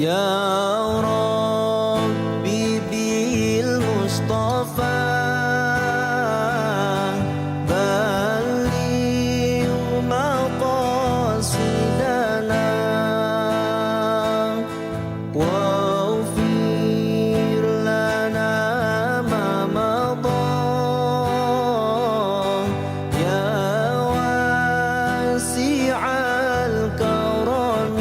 يا ربي بالمصطفى بلغ مقاصدنا واغفر لنا ما مضى يا واسع الكرم.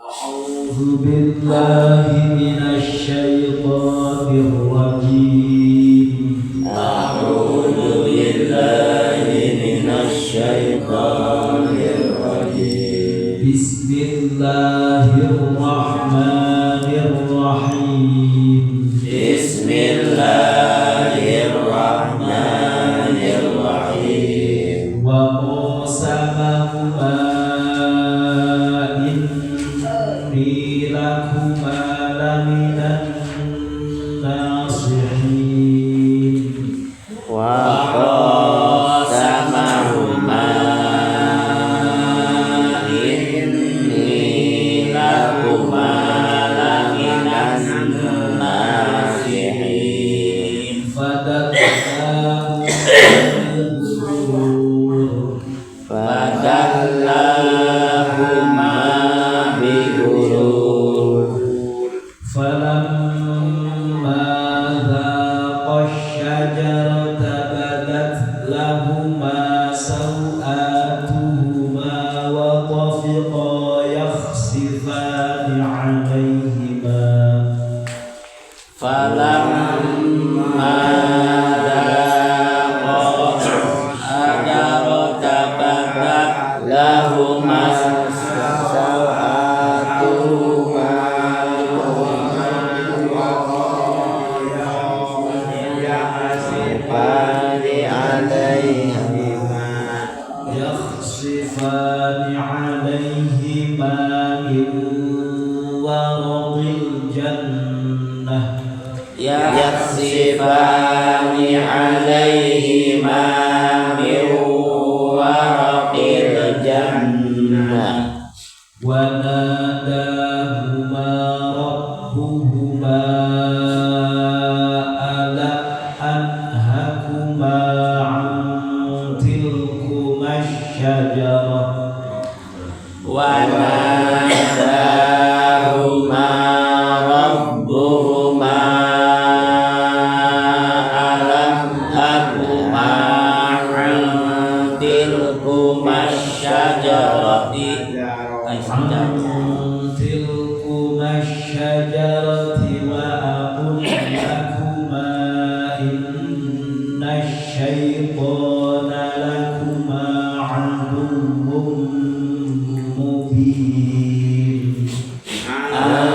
أعوذ بالله من الشيطان الرجيم. أعوذ بالله من الشيطان الرجيم. بسم الله الرحمن الرحيم. بسم الله الرحمن الرحيم. وقاسمهما إني لكما لمن الناصحين. وقاسمهما إني لكما لمن الناصحين. فدلاهما بغرور. فدلاهما بغرور. فلما ذاقا الشجرة بدت لهما سوآتهما وطفقا يخصفان عليهما. فلما ذاقا الشجرة بدت لهما سوآتهما يخصفان عليهما من ورق الجنة. يخصفان عليهما من ورق الجنة. وناداهما ربهما ألم أنهكما عن تلكما الشجرة. وناداهما ربهما ألم أنهكما عن تلكما الشجرة. عن تلكما الشجرة وأقل لكما إن الشيطان لكما عدو مبين. عن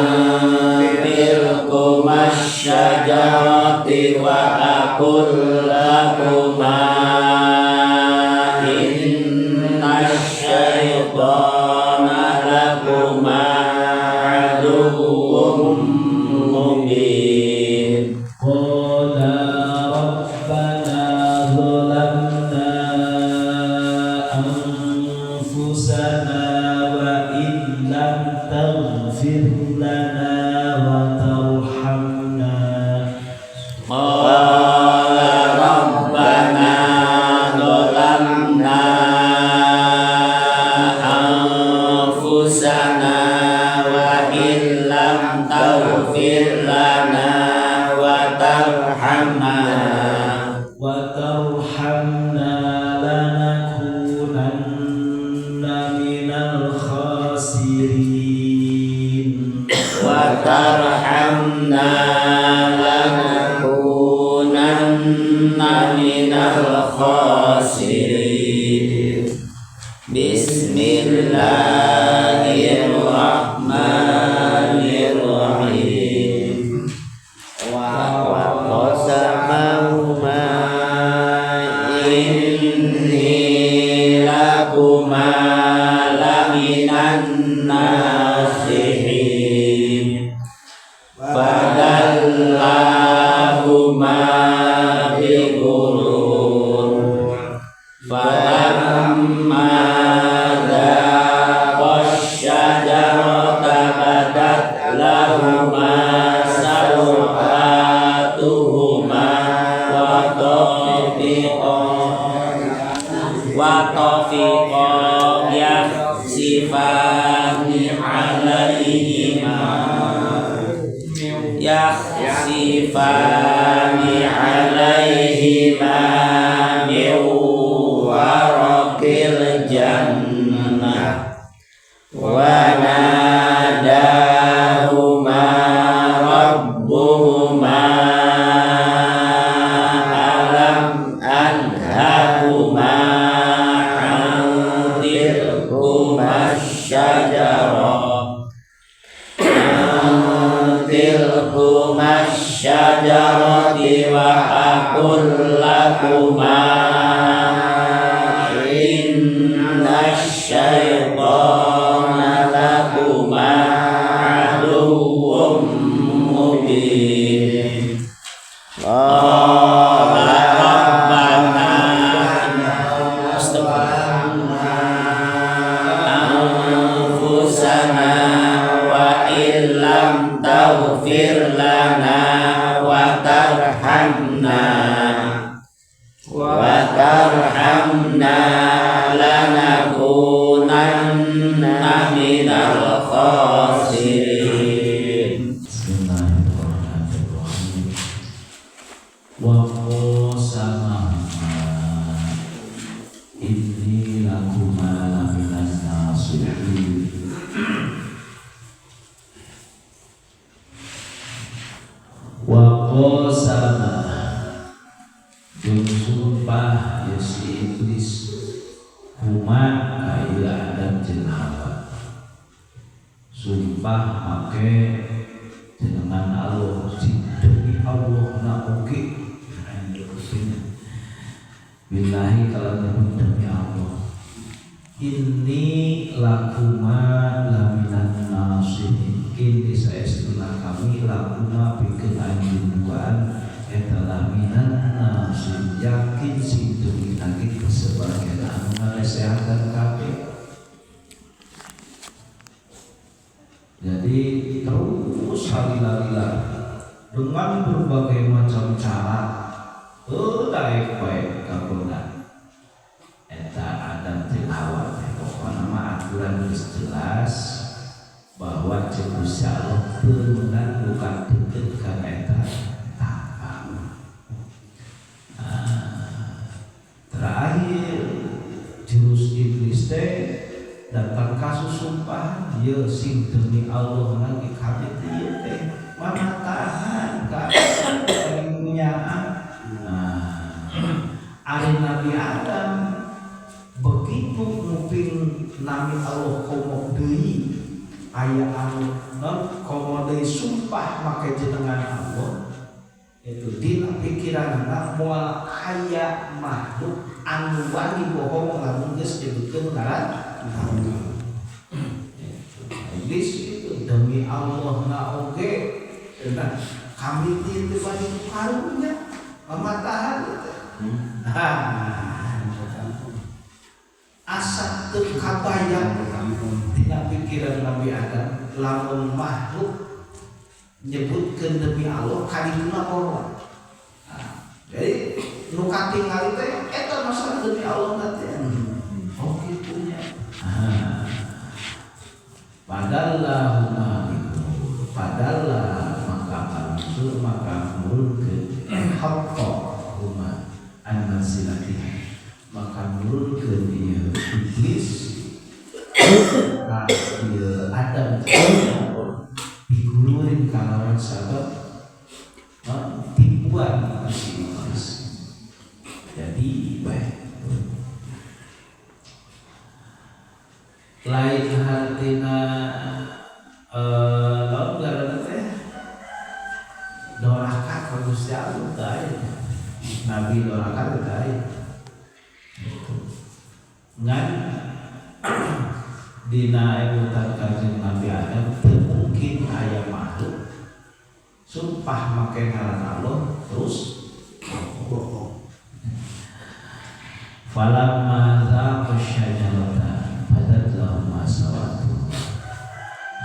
تلكما الشجرة وأقل لكما إن الشيطان لكما عدو مبين. قالا ربنا ظلمنا أنفسنا وإن لم تغفر لنا وترحمنا. قال ربنا ظلمنا أنفسنا وإن لم تغفر لنا وترحمنا وترحمنا لنكونن من الخاسرين. وترحمنا لنكونن من الخاسرين. بسم الله الرحمن الرحيم. وقسمهما إني لكما lakuma laminan nasihin. Fadallahuma bighurur. Falamma dzaqasy syajarata badat lahuma sawatuhuma wa tafiqa yakhsifani alaihima yakhsifani alaihima min waraqil jannah wa nadahuma rabbuhuma alam anhakuma an tilkuma syajarati wa aqul lakuma inna syaitana lakuma aduwwum mubin. Qala rabbana anfusana wa illam taghfir lana wa tarhamna lanakunanna minal khasirin. Bismillahirrahmanirrahim. Wa qasama inni lakuma laminan nasihin. Wa qasama jeung sumpah ya si iblis huma ka ieu Adam jeung Hawa. Sumpah make jenengan Allah sing demi Allah na oge billahi kalau nyebut demi Allah inni lakuma laminan nasihin. Ini saestuna kami lakuma pikeun anjeun duaan eta laminan nasihin yakin sing demi lagi sebagian anu ngasehatan kabeh. Jadi terus halila-lila dengan berbagai macam cara daek bae kagoda eta Adam jeung Hawa teh pokona mah aturan geus jelas bahwa ceuk Gusti Allah teu meunang buka deukeut kana eta tangkal. Terakhir jurus iblis teh datang kasus sumpah ye sing demi Allah lagi kami teh ieu teh mana tahan ka nyaah. Nah, ari Nabi Adam begitu nguping nami Allah komo deui aya anu non komo deui sumpah make jenengan Allah itu dina pikiranna moal aya makhluk anu wani bohong lamun geus nyebutkeun ngaran Allah. Iblis itu demi Allah na oge nah, kami teh wani karunya mamatahan teh. Asa teu kabayang dina pikiran Nabi Adam lamun makhluk nyebutkeun demi Allah kadituna bohong. Nah, jadi nu katingali teh eta masalah demi Allah teh. Oh kitu nya. Padallahuma padallah maka kalunsur maka nurunkeun hatta huma an manzilatihi maka nurunkeun ieu iblis ka ieu Adam digururin kalawan sabab tipuan si iblis. Jadi baik lain hartina naon ngaranna teh doraka ka Gusti Allah teu aya. Nabi doraka teu aya. Ngan Dina emutan Kanjeng Nabi Adam teu mungkin aya makhluk sumpah make ngaran Allah terus bohong. Falamma zaqa syajarata badat lahuma sawatuhuma.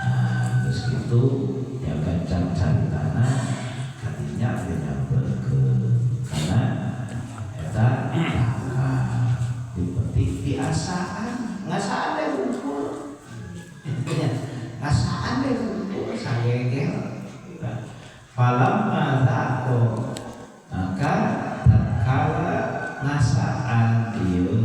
Nah, terus gitu ya gancang caritana katinya dinyamperkeun karena eta dipetik diasaan ngasaan deh hungkul ngasaan deh hungkul sagegel. Falamma zaqa maka tatkala ngasaan ieu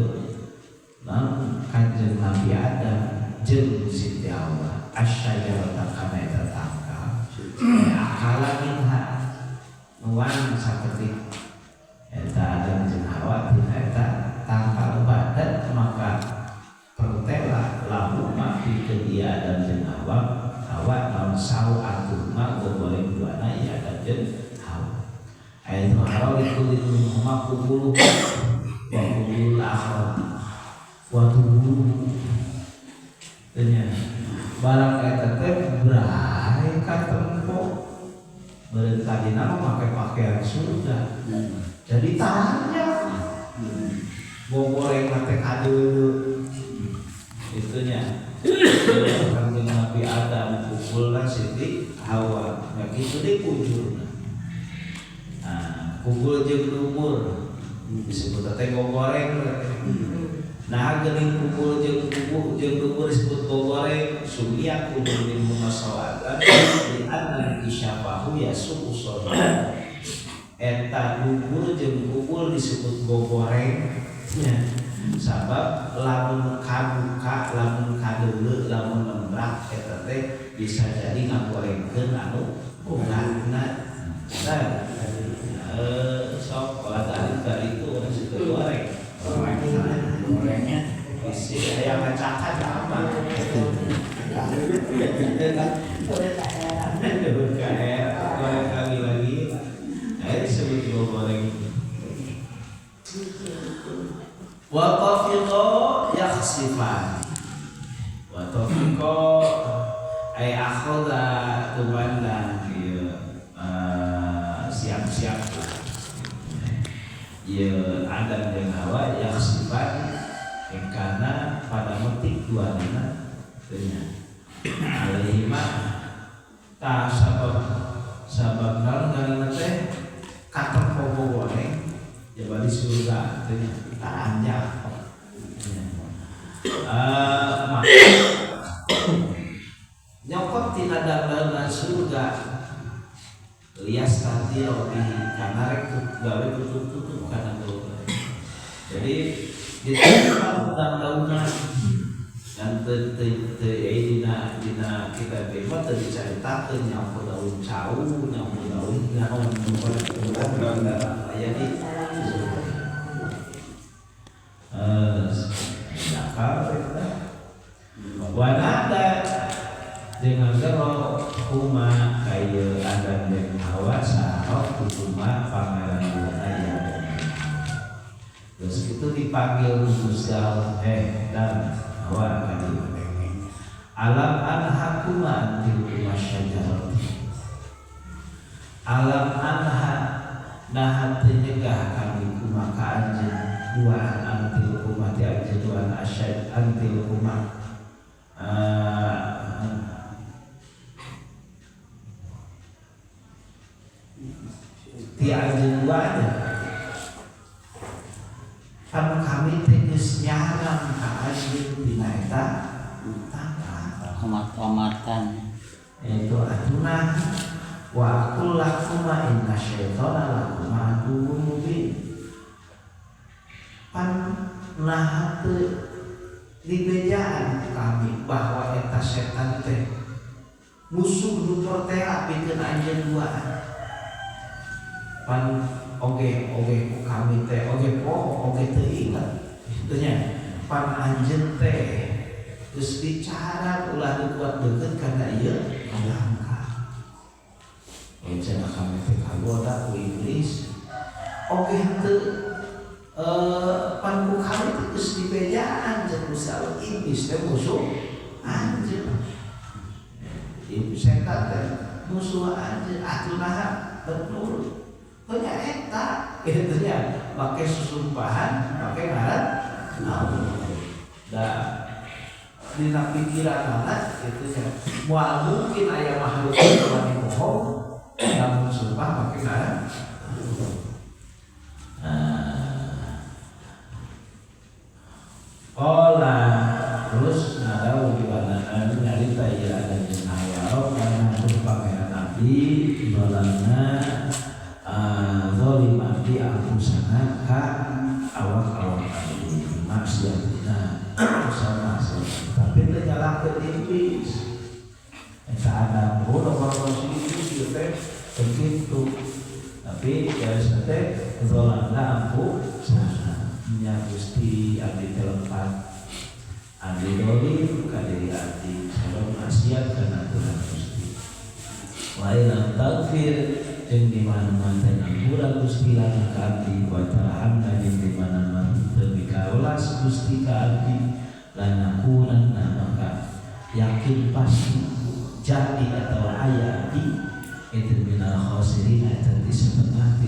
nang Kanjeng Nabi Adam jeung Siti Hawa asyajarata kana eta tangkal akala minha nuang saketik eta Adam jeung Hawa tina eta tangkal badan maka pertela lahuma pikeun ieu Adam jeung Hawa Hawa naon sawatuhuma gogoreng duana ieu Adam jeung Hawa ayat hawa likulin minhuma kubulu wa kubulul akhar wa tubulu tanya barang eta teh bray ka tempo beureun tadina mah make pakaian surga jadi tanya gogoreng teh kadeuleu itunya Kanjeng Nabi Adam kukulna Siti Hawa nya kitu deui kujurna. Nah, kukul jeung dubur disebut teh gogoreng. Nah, geuning kukul jeung kubu jeung dubur disebut gogoreng sumia kubur min munasawatan di anna isyafahu yasu usona. Eta dubur jeung kukul disebut gogoreng nya. Sabab lamun kabuka lamun kadeuleu lamun nembrak eta teh bisa jadi ngagorengkeun anu bogana. Nah, sok kalau tadi itu orang situ goreng. Gorengnya isi ayam ngacakan apa? Goreng kali lagi. Nah, ini disebut goreng. Wa tafiqa yakhsifan. Wa tafiqa ay akhadha tumandang ieu siap-siap lah. Ieu Adam jeung Hawa yakhsifan karena pada metik duanana teu nya. Alaihima ta sabab sabab naon ngaranna teh katempo goreng jaba di surga teh nya taanjak. Nyokot tina dangdaunan surga lias nanti robihi karena rek gawe tutup-tutup karena goreng. Jadi diterima dangdaunan dan dina dina kita bema teu dicaritakeun nyokot daun cau nyokot daun naon daun aya di wanada dengan gero kuma kaya Adam dan Hawa sarok kuma pangeran dua aya. Terus itu dipanggil Gusti Allah dan Hawa kali. Alam anhakuma antil masyajarati. Alam anha nah teu nyegah kami kuma ka anjeun duaan antil kuma ti anjeun duaan asyad antil kuma ti anjeun duaan pan kami teh geus nyaram ka anjeun dina eta tangkal omat-omatan itu atuna wa aqul lakuma inna syaitana lakuma aduwwun mubin. Pan nah teu dibejaan kami bahwa eta setan teh musuh nu pertela pikeun anjeun duaan. Pan oge oge ku kami teh oge poho oge teu inget kitu nya. Pan anjeun teh geus bicara ulah dikuat deukeut kana ieu langkah. Cenah kami teh kagoda ku iblis. Oge teu pan ku kami teh geus dibejaan jeung Gusti Allah iblis teh musuh anjeun. Ieu setan teh musuh anjeun atuh naha betul. Nya eta kitu nya make susumpahan make ngaran Allah. Da dina pikiran anak kitu nya moal mungkin aya makhluk wani bohong lamun sumpah make ngaran Allah. Qala terus nadawu di anu nyarita ieu ada jeung Hawa kana pangeran abdi dolana zalim abdi anfusana ka awak-awak abdi maksiatina sama tapi teu nyalahkeun iblis eta ada bodoh kalau si iblis ieu teh begitu tapi biasa teh zalamna anfusana nya Gusti abdi teh lepat abdi dolim ka diri abdi sareng maksiat kana aturan Gusti wa ilam taghfir jeung di mana-mana teh ngampura Gusti lana ka abdi wa tarhamna jeung di mana-mana teu mikawelas Gusti ka abdi lanakunanna maka yakin pasti jadi atau aya abdi itu minal khosirin eta ti setengah ti